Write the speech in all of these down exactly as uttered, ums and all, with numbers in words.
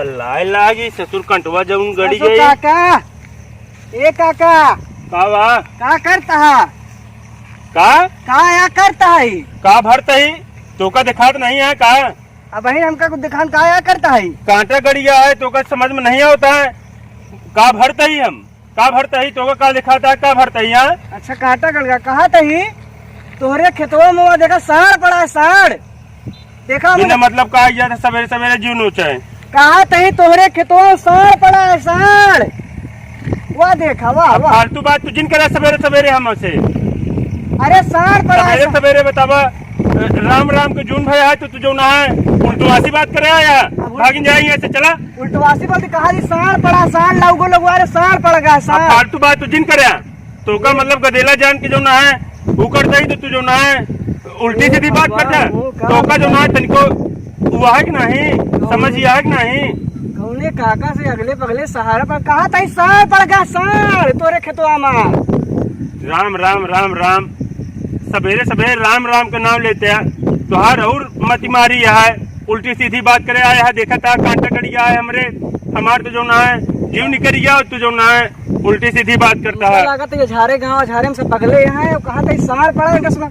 लाए लागी ससुर कंटवा जउन गड़ी गई। काका, ए काका। का बा? का करता है? का? का या करता है? का भरता ही? तोका देखात नहीं है का? अब बहिन हमका कुछ दिखान का या करता है? कांटा गड़िया है, तोका समझ में नहीं आवता है। का भरता ही हम? का भरता ही? तोका का देखाता है? का भरता ही यहाँ? अच्छा, कांटा गड़िया कहा तही? तोहरे खेतवा में वो देखा साँड़ पड़ा है, साँड़। देखा बिना मतलब का यार सवेरे सवेरे जीव नोचे। कहा तही तोहरे खेतवा में साँड़ पड़ा है, साँड़। वाह देखा, वाह, अब वाह। फालतू बात तू जिन करे सवेरे सवेरे हमसे। अरे साँड़ पड़ा है, सवेरे साँड़। सवेरे बतावा, राम राम के जून भया है तो तू जउन है उल्टवासी बात करे आया। अब उल- भागिन जाए यहाँ से, चला। उल्टवासी बोलती कहा जी साँड़ पड़ा, साँड़ लगो लगो, अरे साँड़ पड़ गया, अब साँड़। फालतू बात तू जिन करे। तोका मतलब गदेला जान के जउन है, ऊ करता ही तो तू जउन है, उल्टी सीधी बात करता है। तोका जउन है, तनिको ऊ है कि नहीं, समझ ही है कि नहीं? कौने काका से अगले पगले सहारा पर कहा था, साँड़ पड़ गया, साँड़ तोरे खेतवा में। राम, राम, राम, राम। सवेरे, सवेरे राम, राम के नाम लेते हैं। तोहार और मति मारी है, उल्टी सीधी बात करे आया है, देखा था कांटा गड़िया है हमरे, हमार तो जउन है, जीव निकल गया, तू जउन है, उल्टी सीधी बात करता है। लागत है झारे गाँव, झारे में से पगले यहाँ है, कहा था, साँड़ पड़ा है, सुना,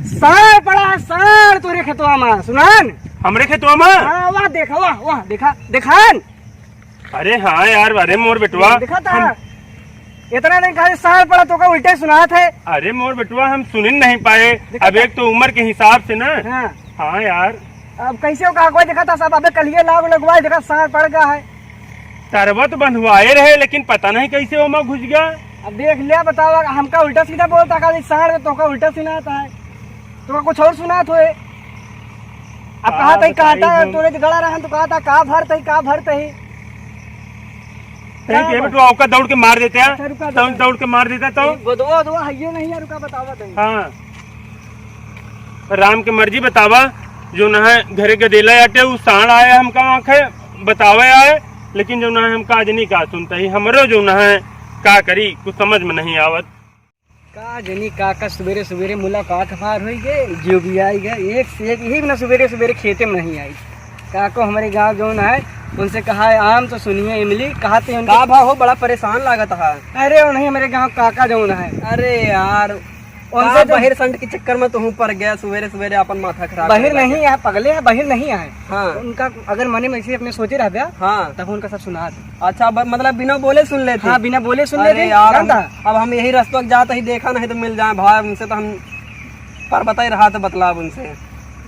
साँड़ पड़ा है, साँड़ तोरे खेतवा में, सुनान? हमरे खेतवा में? हाँ, वाह, देखा, वाह, वाह, देखा, देखान। अरे हाँ यार, अरे मोर बेटवा, देखा था? हम इतना दिन खाली साँड़ पड़ा, तोका उल्टे सुनात है। अरे मोर बेटवा, हम सुनिन नहीं पाए। देखा अब था? एक तो उम्र के हिसाब से ना। हाँ। हाँ यार। अब कैसे हो कहा कोई देखा था सब, अबे कलिए लाग लगवाए, देखा साँड़ पड़ गया है। तरवा तो बंधवाए रहे, लेकिन पता नहीं कैसे ओमा घुस गया। अब देख लिया, बतावा, हमका उल्टा सीधा बोलता, खाली साँड़ में तोका उल्टा सुनाता है। तो कुछ और सुनात होए। अब कहा तही काटा है, तोरे गड़ा रहन तो कहा था, का भरत ही, का भरत ही। तै के बेटवा, ओका दौड़ के मार देते हैं। अच्छा, रुका, तौन रुका। दौड़ के मार देता तो। गोदवा, गोदवा, हइये नहीं है, रुका, बतावा तनी। हाँ। राम के मर्जी बतावा, जउन है घरे गदेला आटे, उ साँड़ आया हमका आँखे बतावे आए, लेकिन जउन है हमका आज नहीं का सुनता ही, हमरो जउन है का करी, कुछ समझ में नहीं आवत। का जनी काका सुबेरे सुबेरे मुलाकात हमार होई गए, जो भी आई गए, एक से एक, एक ना सुबेरे सुबेरे खेते में नहीं आई। काको हमरे गाँव जउन है, उनसे कहा है, आम तो सुनिए इमली, कहा थे उनके का भा हो, बड़ा परेशान लागत है। अरे, उन्हीं हमरे गाँव काका जउन है। अरे यार, उनसे का तो बहिर संड के चक्कर में तुहूँ पड़ गया, सुबेरे सुबेरे अपन माथा खराब बहिर करे लागे। नहीं है, पगले है, बहिर नहीं है। हाँ। उनका अगर मने में ऐसे अपने सोचे रह गया, हाँ। तब उनका सब सुना दे। अच्छा, ब-, मतलब बिना बोले सुन लेते? हाँ, बिना बोले सुन अरे लेते, यार, हम, जानता? अब हम यही रस्तवा के जात ही, देखा नहीं तो मिल जाए भाई, उनसे तो हम पर बताई रहा था, बतलाब उनसे।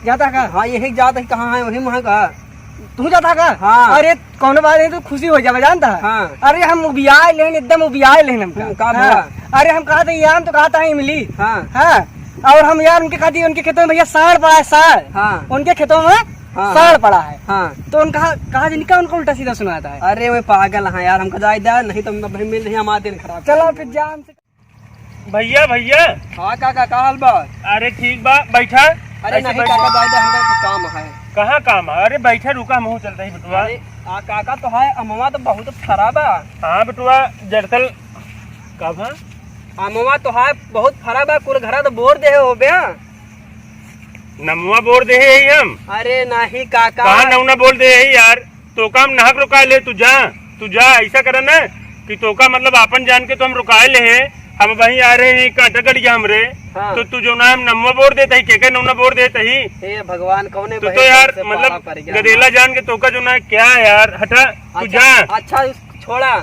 जाता का? हाँ, यही जात ही, कहाँ है, वही वहाँ का। तू जाता का? हाँ। अरे, कौनो बात नहीं, तू खुशी हो जावे, जानता? हाँ। अरे, हम उबियाए लेन, एकदम उबियाए लेन हम। हम्म, का हाँ। भला? अरे, हम कहा था, यार, तो कहा था, इमली। हाँ। हाँ। और हम, यार, उनके खातिर, उनके खेतों में, भैया, साँड़ पड़ा है, साँड़। हाँ। उनके खेतों में हाँ, साँड़ हाँ। पड़ा है। हाँ। तो उनका, कहा जी, निका उनको उल्टा सीधा सुनाता है। अरे, वे पागल हैं यार, हमको जाए दे, नहीं तो हम भाई मिल नहीं, हमारा दिन खराब चलो, कर फिर देंगे। जा हमसे। भैया, भैया। हाँ काका, का हाल बा? अरे ठीक बा, बैठा। अरे ऐसे नहीं बैठा। काका, जाए दे, हमका कुछ काम है। कहाँ काम है? अरे बैठा, रुका, हमहूँ चलता ही बेटवा। अरे आ काका, तो है, अमवा तो बहुत फरा बा। हाँ बेटवा, दरअसल का बा? अमवा तो है, बहुत फरा बा, कुल घरा तो बोर दे हो बे। नमवा बोर दे ही हम। अरे नहीं काका। कहाँ नमवा बोर दे ही यार? तोका हम नाहक रुकाए ले, तू जा, तू जा, ऐसा करा ना कि तोका मतलब आपन जान के तो हम रुकाए ले हैं, हम वहीं आ रहे हैं, कांटा गड़ गया हमरे, हाँ। तो तू जउन है हम नमवा बोर देता ही, के के नमवा बोर देता ही। हे भगवान, कौने तो, तो बहिर यार, से मतलब, पाला पड़ गया गदेला हमार। जान के तोका जउन है क्या है यार, हटा, तू अच्छा, जा। अच्छा, छोड़ा,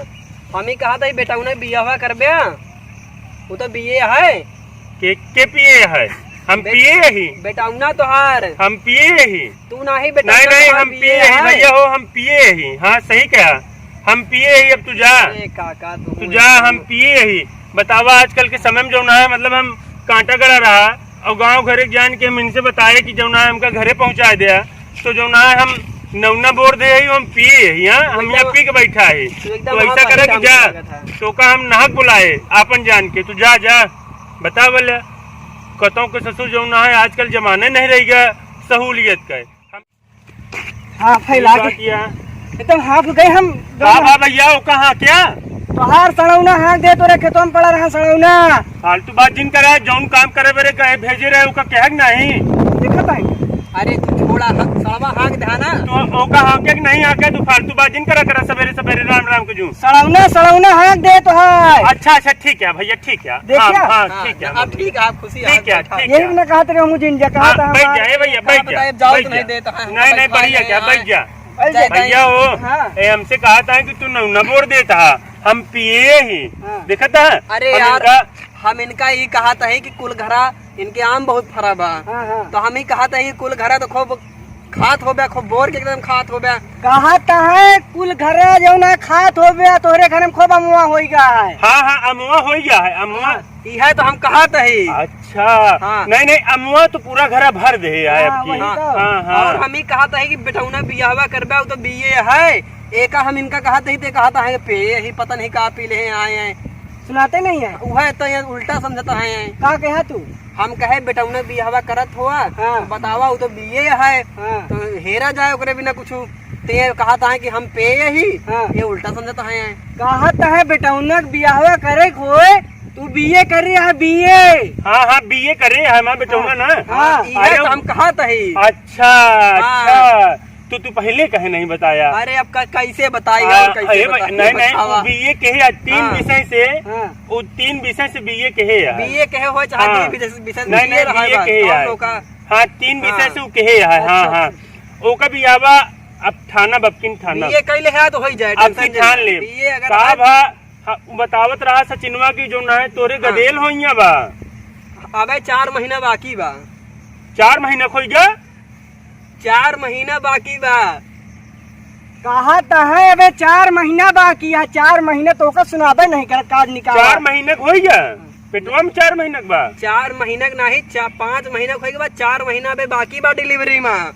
हम ही कहा था, बेटा, उन्हें बियाह करबे, वो तो बीए है। के, के पिए है? हम बे-, पिए ही। बेटौना तोहार। हम पिए ही। तू नाही बेटौना नहीं, नहीं, तोहार हम पिए पिए ही, है। भैया हो, हम पिए ही। हाँ, सही कहा, हम पिए ही। अब तू जा, अरे काका, तू तू जा, हम पिए ही। बतावा, आजकल के समय में जौन है, मतलब, हम कांटा गड़ा रहा और गांव घरे जान के हम इनसे बताए कि जौन है, हमका घरे पहुंचा दिया, तो जौन है, हम नौना बोर दे ही, हम पिए ही, हाँ, हम यहाँ एकदम पी के बैठा है। तू एकदम तो ऐसा हमारा करे कि काम जा, लगा था। तो का हम नाहक बुलाए, आपन जान के, तू जा, जा। बता बोले, कतों के ससुर जौन है, आजकल जमाने नहीं रह गया सहूलियत का। हाँ, फैला के। किया। एकदम हाथ गए हम। का बा भैया, वो कहाँ क्या? तोहार सड़ौना हाथ दे, तोरे खेतों में पड़ा रहा सड़ौना। फालतू बात जिन करा, जौन काम करे बरे कहे भेजे रहे, ओका कहे कि नहीं? देखत है। अरे तू छोड़ा, हम सड़वा हाँक दे ना। तो मौका हाँके कि नहीं हाँके, तू फालतू बात जिन करा, करा सवेरे सवेरे राम राम के जू। सड़ौना, सड़ौना हाँक देत है। अच्छा, अच्छा, ठीक है भैया, ठीक है। देखिया? हाँ, हाँ, हाँ, ठीक है, अब मम्मी। ठीक है, आप खुशी ठीक है, आप ठीक यही है। ना कहत रहे, मुझे इंडिया कहा हाँ, था बैठ हमारा। जा, ए भैया, का बैठ जा, बताए, जाओ बैठ तो नहीं जा। देता है, नहीं, नहीं, बैठा बढ़िया है, क्या, हाँ। बैठ जा। बैठ जा, बैठ जा। भैया हो, हाँ। ए, हमसे कहा था कि तू नौ नंबर देता है, हम पिए ही। हाँ। देखा था? अरे हम यार, इनका हम इनका ई कहत हई कि कुल घरा इनके आम बहुत फरा बा। हाँ, हाँ। तो हम ई कहत हई कि कुल घरा तो खूब खात होबे, खूब बोर के एकदम खात होबे। कहत है कुल घरा जौन है खात होबे, तोहरे घर में खूब अमवा होई गा है। हाँ, हाँ, अमवा होई गा है, अमवा। हाँ, इहे तो हम कहत हई। अच्छा। हाँ। नहीं, नहीं, अमवा तो पूरा घरा भर दे है हाँ, अब की। वही तो। हाँ, हाँ। और हम ई कहत हई कि बेटौना बियाहवा करबे, उ तो बीए है। एका हम इनका कहत हई, ते कहत है पे ही पता नहीं का पी ले आए हैं। सुनाते नहीं है। वह तो ये उल्टा समझता है। का कहा तू? हम कहे बेटौना बियाहवा करत हुआ, हाँ। तो बतावा, वो तो बीए है, हाँ। तो हेरा जाए ओकरे बिना कुछ। ते कहत है कि हम पे ही, हाँ। ये उल्टा समझता है। कहत है बेटौना के बियाहवा करे के होए, तू बीए करे है, बीए। हाँ, हाँ, बीए करे है हमार बेटौना हाँ। ना। हाँ। अरे तो हम कहत है। अच्छा, हाँ। अच्छा। तो तू पहले कहे नहीं बताया? अरे, अब क-, कैसे बताई हाँ, और कैसे अरे भाई, बताई, नहीं, नहीं, बतावा। वो बीए के है, आज तीन हाँ। विषय से, हाँ। वो तीन विषय से बीए के है यार। बीए के है, हो चाहे हाँ। दुई विषय से, विषय से नहीं, बीए नहीं, रहा है बीए भाई, के है कौन यार। लोग का? हाँ, तीन हाँ। विषय से वो के है यार, हाँ, अच्छा, हाँ। अच्छा। ओका भी आवा, अब ठाना बबकिन ठाना। बीए कैले है तो हो ही जाए, अब tension की ठान नहीं। ले। बीए अगर का आज भा, हाँ, उ बतावत रहा सचिनवा की जो ना है, तोरे हाँ। गदेल होइया बा। अबे चार महीना बाकी बा। चार महीना खोई गया? चार महीना बाकी बा। कहा त है अबे चार महीना बाकी है, चार महीना तो ओकर सुनाबे नहीं करत, काज निकाल। चार महीना के होई गया? पेटवा में चार महीना के बा? चार महीना के नहीं, चा-, पाँच महीना के होई के बा, चार महीना अबे बाकी बा delivery में।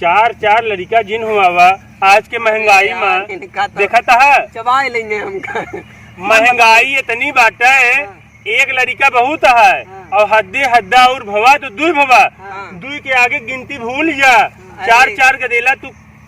चार, चार लड़िका जिन हुआ बा, आज के महंगाई यार, में इनका तो देखत है? चबाए लेंगे हमका। महंगाई इतनी बाटे, हाँ। एक लड़िका बहुत है हाँ। और हद्दे हद्दा और भवा तो दुई भवा, हाँ। दुई के आगे गिनती भूल जा। हाँ। चार अरे। चार गदेला तू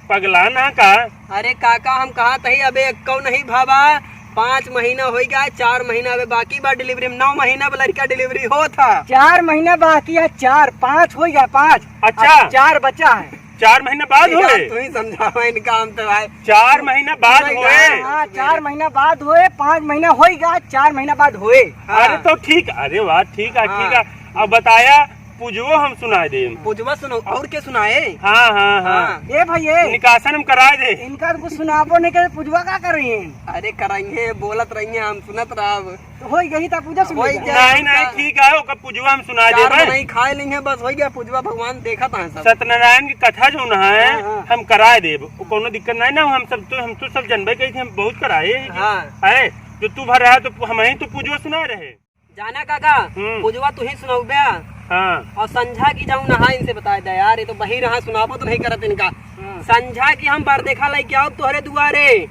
पगला ना का? अरे काका, हम कहा तही अबे एक्को नहीं भवा, पाँच महीना होई गया, चार महीना अबे बाकी बा delivery में, नौ महीना में लड़िका delivery होत है। चार महीना बाकी है, चार, पाँच होई गया, पाँच। अच्छा। अब चार बचा है। चार महीना बाद यार, होए? तू ही समझावा इनका, हम तो भाई। चार महीना बाद नहीं, होए? हाँ, हाँ, चार महीना बाद होए, पाँच महीना होई गा, चार महीना बाद होए। हाँ। अरे तो ठीक, अरे वाह, ठीक है, हाँ। ठीक है। अब बताया, पुजवो हम सुनाए दे। पुजवा सुनो, और के सुनाए? हाँ, हाँ, हाँ। हाँ। ए भाई, ए। निकासन हम कराए दे। इनका तो कुछ सुनाबो नहीं करे, पुजवा का कर रही हैं? अरे कराइए, बोलत रही हैं, हम सुनत रहब। तो होई गई त पूजा सुन होई लेगा। जाए, नहीं, नहीं, उनका ठीक है, ओकर पुजवा हम सुना चार देबे। मनई खाए नहीं है, बस होई गया, पुजवा भगवान देखत हैं सब। सत्यनारायण की कथा जो ना है, हाँ, हाँ। हम कराए देब, वो कोनो दिक्कत नहीं ना, हम सब तो, हम तो सब जनबे कही थे, हम बहुत कराए हैं। हाँ। है, जो तू भर रहा तो हम ही तो पुजवा सुना रहे। जाना काका, हम्म। पुजवा तू ही सुनाऊ बे। हाँ। और संझा की जाऊँ नहा इनसे बताए दे यार, ये तो बही रहा, सुनाबो तो नहीं करत इनका। हाँ। संझा की हम बर देखा लेके आओ तोहरे दुआरे।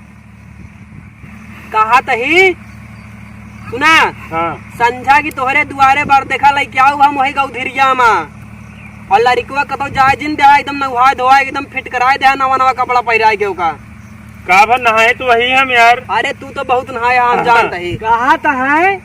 कहा तही सुना। हाँ। संझा की तोहरे दुआरे बर देखा लेके आओ हम वही गौधरिया मा। और लड़िकवा कतो जाए जिन दे, एकदम नहाए धोआए, एकदम फिट कराए दे, नवा नवा कपड़ा पहिराए के ओका। का भर नहाए तो वही हम यार। अरे तू तो बहुत नहाए, हम हाँ। जानत ही। कहा तही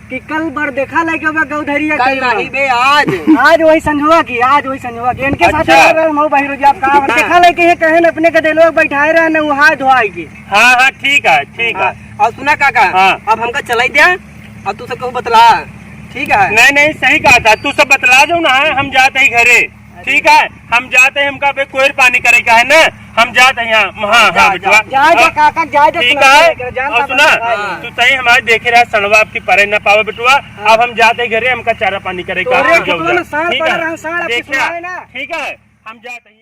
कि कल बर देखा लेके बा गौधरिया कल कइमा। नहीं बे, आज। आज वही संझवा की, आज वही संझवा की। इनके साथ अच्छा। रह रहे हम बहिरो जी, आप कहा बर हाँ। देखा लेके ये कहे न अपने गदेलवा के बैठाए रहे न उहाए धोआए की। हाँ, हाँ, ठीक है, ठीक है। हाँ, और सुना काका, हाँ। अब हमका चलाई द्या, अब तू सब कहू बतला, ठीक है? नहीं, नहीं, सही कहा था, तू सब बतला दो ना, हम जात ही घरे। ठीक है, हम जात ही, हमका अबे कोयर पानी करे का है ना, हम जात ही, हाँ, हाँ, जा, हाँ, जा, बेटवा। जा, जा, हाँ, काका, जा, जा, ठीक सुना है, दे, जान और का सुना, बात है। हाँ। तू तही हमारे देखे रहा, सड़वा आपकी परे न पावे, बेटवा। हाँ। अब हम जात ही घरे, हमका चारा पानी करे का, अरे, हम जाऊ कितना जा। ना सांड ठीक पड़ है, रहा, सांड आपकी देखा, सुनाए ना। ठीक है, हम जात ही।